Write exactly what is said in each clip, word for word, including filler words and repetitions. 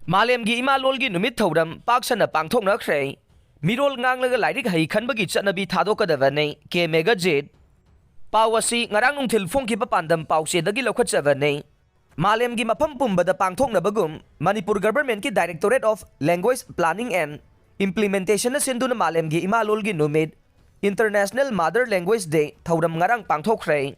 ꯃꯥꯂꯦꯝꯒꯤ ꯏꯃꯥ ꯂꯣꯜꯒꯤ ꯅꯨꯃꯤꯠ ꯊꯧꯔꯝ ꯄꯥꯛ ꯁꯟꯅ ꯄꯥꯡꯊꯣꯛꯅꯈ꯭ꯔꯦ꯫ ꯃꯤꯔꯣꯜ ꯉꯥꯡꯂꯒ ꯂꯥꯏꯔꯤꯛ ꯍꯩ ꯈꯟꯕꯒꯤ ꯆꯠꯅꯕꯤ ꯊꯥꯗꯣꯛꯀꯗꯕꯅꯤ, ꯀꯦ ꯃꯦꯒꯖꯤꯠ꯫ ꯄꯥꯎ ꯑꯁꯤ ꯉꯔꯥꯡ ꯅꯨꯡꯊꯤꯜ ꯐꯣꯡꯈꯤꯕ ꯄꯥꯟꯗꯝ ꯄꯥꯎꯆꯦꯗꯒꯤ ꯂꯧꯈꯠꯆꯕꯅꯤ꯫ ꯃꯥꯂꯦꯝꯒꯤ ꯃꯐꯝ ꯄꯨꯝꯕꯗ ꯄꯥꯡꯊꯣꯛꯅꯕꯒꯨꯝ Manipur ꯒꯚꯔꯟꯃꯦꯟꯠꯀꯤ Directorate of Language Planning and Implementationꯅ ꯁꯤꯟꯗꯨꯅ ꯃꯥꯂꯦꯝꯒꯤ ꯏꯃꯥ ꯂꯣꯜꯒꯤ ꯅꯨꯃꯤꯠ, International Mother Language Day, ꯊꯧꯔꯝ ꯉꯔꯥꯡ ꯄꯥꯡꯊꯣꯛꯈ꯭ꯔꯦ꯫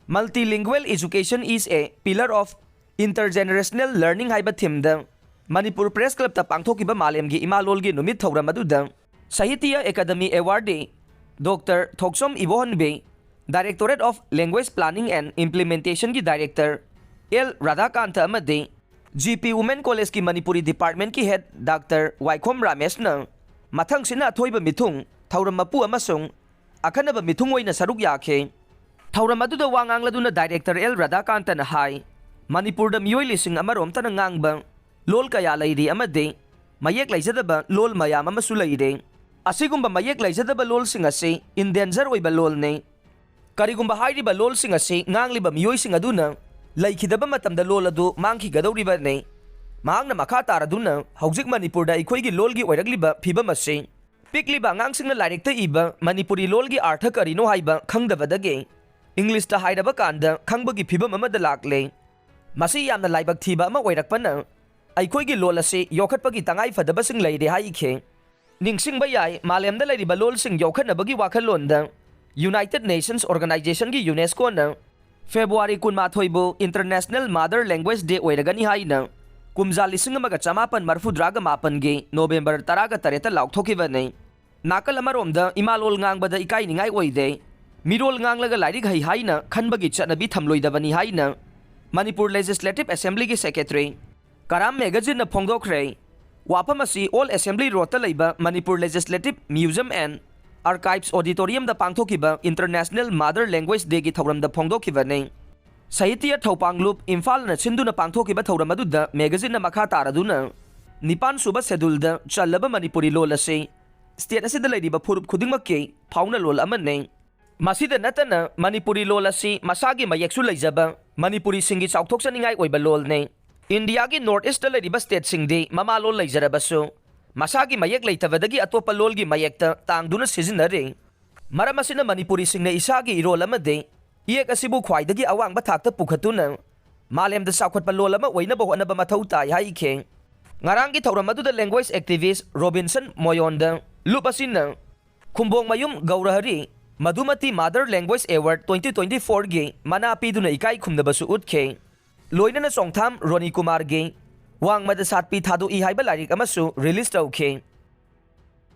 Multilingual education is a pillar of intergenerational learning ꯍꯥꯏꯕ themeꯗ ꯃꯅꯤꯄꯨꯔ ꯄ꯭ꯔꯦꯁ ꯀ꯭ꯂꯕꯇ ꯄꯥꯡꯊꯣꯛꯈꯤꯕ ꯃꯥꯂꯦꯝꯒꯤ ꯏꯃꯥ ꯂꯣꯜꯒꯤ ꯅꯨꯃꯤꯠ ꯊꯧꯔꯝ ꯑꯗꯨꯗ Sahitya academy awardee doctor Thokchom Ibohanbi, Directorate of Language Planning and Implementationꯒꯤ Director ꯑꯦꯜ ꯔꯥꯙꯥꯀꯥꯟꯇ ꯑꯃꯗꯤ ꯖꯤ ꯄꯤ ꯋꯨꯃꯦꯟ ꯀꯣꯂꯦꯖꯀꯤ ꯃꯅꯤꯄꯨꯔꯤ ꯗꯤꯄꯥꯔꯠꯃꯦꯟꯠꯀꯤ ꯍꯦꯗ ꯗꯥꯛꯇꯔ ꯋꯥꯏꯈꯣꯝ ꯔꯥꯃꯦꯁꯅ ꯃꯊꯪꯁꯤꯠꯅ ꯑꯊꯣꯏꯕ ꯃꯤꯊꯨꯡ ꯊꯧꯔꯝ ꯃꯄꯨ ꯑꯃꯁꯨꯡ ꯑꯈꯟꯅꯕ ꯃꯤꯊꯨꯡ ꯑꯣꯏꯅ ꯁꯔꯨꯛ ꯌꯥꯈꯤ꯫ ꯊꯧꯔꯝ ꯑꯗꯨꯗ ꯋꯥ ꯉꯥꯡꯂꯗꯨꯅ ꯗꯥꯏꯔꯦꯛꯇꯔ ꯑꯦꯜ ꯔꯥꯙꯥꯀꯥꯟꯇꯅ ꯍꯥꯏ, ꯃꯅꯤꯄꯨꯔꯗ ꯃꯤꯑꯣꯏ ꯂꯤꯁꯤꯡ ꯑꯃꯔꯣꯝꯇꯅ ꯉꯥꯡꯕ ꯂꯣꯜ ꯀꯌꯥ ꯂꯩꯔꯤ ꯑꯃꯗꯤ ꯃꯌꯦꯛ ꯂꯩꯖꯗꯕ ꯂꯣꯜ ꯃꯌꯥꯝ ꯑꯃꯁꯨ ꯂꯩꯔꯤ꯫ ꯑꯁꯤꯒꯨꯝꯕ ꯃꯌꯦꯛ ꯂꯩꯖꯗꯕ ꯂꯣꯜꯁꯤꯡ ꯑꯁꯤ ꯏꯟꯗꯦꯟꯖꯔ ꯑꯣꯏꯕ ꯂꯣꯜꯅꯤ꯫ ꯀꯔꯤꯒꯨꯝꯕ ꯍꯥꯏꯔꯤꯕ ꯂꯣꯜꯁꯤꯡ ꯑꯁꯤ ꯉꯥꯡꯂꯤꯕ ꯃꯤꯑꯣꯏꯁꯤꯡ ꯑꯗꯨꯅ ꯂꯩꯈꯤꯗꯕ ꯃꯇꯝꯗ ꯂꯣꯜ ꯑꯗꯨ ꯃꯥꯡꯈꯤꯒꯗꯧꯔꯤꯕꯅꯤ꯫ ꯃꯍꯥꯛꯅ ꯃꯈꯥ ꯇꯥꯔꯗꯨꯅ ꯍꯧꯖꯤꯛ ꯃꯅꯤꯄꯨꯔꯗ ꯑꯩꯈꯣꯏꯒꯤ ꯂꯣꯜꯒꯤ ꯑꯣꯏꯔꯛꯂꯤꯕ ꯐꯤꯕꯝ ꯑꯁꯤ ꯄꯤꯛꯂꯤꯕ ꯑꯉꯥꯡꯁꯤꯡꯅ ꯂꯥꯏꯔꯤꯛꯇ ꯏꯕ ꯃꯅꯤꯄꯨꯔꯤ ꯂꯣꯜꯒꯤ ꯑꯥꯔꯊ ꯀꯔꯤꯅꯣ ꯍꯥꯏꯕ ꯈꯪꯗꯕꯗꯒꯤ ꯏꯪꯂꯤꯁꯇ ꯍꯥꯏꯔꯕ ꯀꯥꯟꯗ ꯈꯪꯕꯒꯤ ꯐꯤꯕꯝ ꯑꯃꯗ ꯂꯥꯛꯂꯦ꯫ ꯃꯁꯤ ꯌꯥꯝꯅ ꯂꯥꯏꯕꯛ ꯊꯤꯕ ꯑꯃ ꯑꯣꯏꯔꯛꯄꯅ ꯑꯩꯈꯣꯏꯒꯤ ꯂꯣꯜ ꯑꯁꯤ ꯌꯣꯛꯈꯠꯄꯒꯤ ꯇꯉꯥꯏ ꯐꯗꯕꯁꯤꯡ ꯂꯩꯔꯦ ꯍꯥꯏꯈꯤ꯫ ꯅꯤꯡꯁꯤꯡꯕ ꯌꯥꯏ, ꯃꯥꯂꯦꯝꯗ ꯂꯩꯔꯤꯕ ꯂꯣꯜꯁꯤꯡ ꯌꯣꯛꯈꯠꯅꯕꯒꯤ ꯋꯥꯈꯜꯂꯣꯟꯗ United Nations Organizationꯒꯤ UNESCOꯅ ꯐꯦꯕ꯭ꯔꯨꯋꯥꯔꯤ ꯀꯨꯟꯃꯥꯊꯣꯏꯕꯨ International Mother Language Day ꯑꯣꯏꯔꯒꯅꯤ ꯍꯥꯏꯅ ꯀꯨꯝꯖꯥ ꯂꯤꯁꯤꯡ ꯑꯃꯒ ꯆꯃꯥꯄꯟ ꯃꯔꯐꯨꯇꯔꯥꯒ ꯃꯥꯄꯟꯒꯤ ꯅꯣꯕꯦꯝꯕꯔ ꯇꯔꯥꯒ ꯇꯔꯦꯠꯇ ꯂꯥꯎꯊꯣꯛꯈꯤꯕꯅꯤ꯫ ꯅꯥꯀꯜ ꯑꯃꯔꯣꯝꯗ ꯏꯃꯥ ꯂꯣꯜ ꯉꯥꯡꯕꯗ ꯏꯀꯥꯏꯅꯤꯡꯉꯥꯏ ꯑꯣꯏꯗꯦ, ꯃꯤꯔꯣꯜ ꯉꯥꯡꯂꯒ ꯂꯥꯏꯔꯤꯛ ꯍꯩ ꯍꯥꯏꯅ ꯈꯟꯕꯒꯤ ꯆꯠꯅꯕꯤ ꯊꯝꯂꯣꯏꯗꯕꯅꯤ ꯍꯥꯏꯅ ꯃꯅꯤꯄꯨꯔ ꯂꯦꯖꯤꯁꯂꯦꯇꯤꯚ ꯑꯦꯁꯦꯝꯕ꯭ꯂꯤꯒꯤ ꯁꯦꯀ꯭ꯔꯦꯇꯔꯤ ꯀꯔꯥꯝ ꯃꯦꯒꯥꯖꯤꯟꯅ ꯐꯣꯡꯗꯣꯛꯈ꯭ꯔꯦ꯫ ꯋꯥꯐꯝ ꯑꯁꯤ ꯑꯣꯜ ꯑꯦꯁꯦꯝꯕ꯭ꯂꯤ ꯔꯣꯗꯇ ꯂꯩꯕ ꯃꯅꯤꯄꯨꯔ ꯂꯦꯖꯤꯁꯂꯦꯇꯤꯚ ꯃ꯭ꯌꯨꯖꯤꯌꯝ ꯑꯦꯟ ꯑꯥꯔꯀꯥꯏꯚꯁ ꯑꯣꯗꯤꯇꯣꯔꯤꯌꯝꯗ ꯄꯥꯡꯊꯣꯛꯈꯤꯕ International Mother Language Dayꯒꯤ ꯊꯧꯔꯝꯗ ꯐꯣꯡꯗꯣꯛꯈꯤꯕꯅꯤ꯫ ꯁꯥꯍꯤꯇ꯭ꯌ ꯊꯧꯄꯥꯡꯂꯨꯞ ꯏꯝꯐꯥꯜꯅ ꯁꯤꯟꯗꯨꯅ ꯄꯥꯡꯊꯣꯛꯈꯤꯕ ꯊꯧꯔꯝ ꯑꯗꯨꯗ ꯃꯦꯒꯥꯖꯤꯟꯅ ꯃꯈꯥ ꯇꯥꯔꯗꯨꯅ ꯅꯤꯄꯥꯟ ꯁꯨꯕ ꯁꯦꯗꯨꯜꯗ ꯆꯜꯂꯕ ꯃꯅꯤꯄꯨꯔꯤ ꯂꯣꯜ ꯑꯁꯤ ꯁ꯭ꯇꯦꯠ ꯑꯁꯤꯗ ꯂꯩꯔꯤꯕ ꯐꯨꯔꯨꯞ ꯈꯨꯗꯤꯡꯃꯛꯀꯤ ꯐꯥꯎꯅ ꯂꯣꯜ ꯑꯃꯅꯤ꯫ ꯃꯁꯤꯗ ꯅꯠꯇꯅ ꯃꯅꯤꯄꯨꯔꯤ ꯂꯣꯜ ꯑꯁꯤ ꯃꯁꯥꯒꯤ ꯃꯌꯦꯛꯁꯨ ꯂꯩꯖꯕ ꯃꯅꯤꯄꯨꯔꯤꯁꯤꯡꯒꯤ ꯆꯥꯎꯊꯣꯛꯆꯅꯤꯡꯉꯥꯏ ꯑꯣꯏꯕ ꯂꯣꯜꯅꯤ꯫ ꯏꯟꯗꯤꯌꯥꯒꯤ ꯅꯣꯔꯠ ꯏꯁꯇ ꯂꯩꯔꯤꯕ ꯁ꯭ꯇꯦꯠꯁꯤꯡꯗꯤ ꯃꯃꯥ ꯂꯣꯟ ꯂꯩꯖꯔꯕꯁꯨ ꯃꯁꯥꯒꯤ ꯃꯌꯦꯛ ꯂꯩꯇꯕꯗꯒꯤ ꯑꯇꯣꯞꯄ ꯂꯣꯜꯒꯤ ꯃꯌꯦꯛꯇ ꯇꯥꯡꯗꯨꯅ ꯁꯤꯖꯤꯟꯅꯔꯤ꯫ ꯃꯔꯝ ꯑꯁꯤꯅ ꯃꯅꯤꯄꯨꯔꯤꯁꯤꯡꯅ ꯏꯁꯥꯒꯤ ꯏꯔꯣꯜ ꯑꯃꯗꯤ ꯏꯌꯦꯛ ꯑꯁꯤꯕꯨ ꯈ꯭ꯋꯥꯏꯗꯒꯤ ꯑꯋꯥꯡꯕ ꯊꯥꯛꯇ ꯄꯨꯈꯠꯇꯨꯅ ꯃꯥꯂꯦꯝꯗ ꯆꯥꯎꯈꯠꯄ ꯂꯣꯜ ꯑꯃ ꯑꯣꯏꯅꯕ ꯍꯣꯠꯅꯕ ꯃꯊꯧ ꯇꯥꯏ ꯍꯥꯏꯈꯤ꯫ ꯉꯔꯥꯡꯒꯤ ꯊꯧꯔꯝ ꯑꯗꯨꯗ language activist ꯔꯣꯕꯤꯟꯁꯟ ꯃꯣꯌꯣꯟꯗ ꯂꯨꯞ ꯑꯁꯤꯅ ꯈꯨꯝꯕꯣꯡꯃꯌꯨꯝ ꯒꯧꯔꯍꯔꯤ ꯃꯙꯨꯃꯇꯤ Mother Language Award twenty twenty fourꯒꯤ ꯃꯅꯥ ꯄꯤꯗꯨꯅ ꯏꯀꯥꯏ ꯈꯨꯝꯅꯕꯁꯨ ꯎꯠꯈꯤ꯫ ꯂꯣꯏꯅꯅ ꯆꯣꯡꯊꯥꯝ ꯔꯣꯅꯤ ꯀꯨꯃꯥꯔꯒꯤ ꯋꯥꯡꯃꯗ ꯁꯥꯠꯄꯤ ꯊꯥꯗꯣꯛꯏ ꯍꯥꯏꯕ ꯂꯥꯏꯔꯤꯛ ꯑꯃꯁꯨ release ꯇꯧꯈꯤ꯫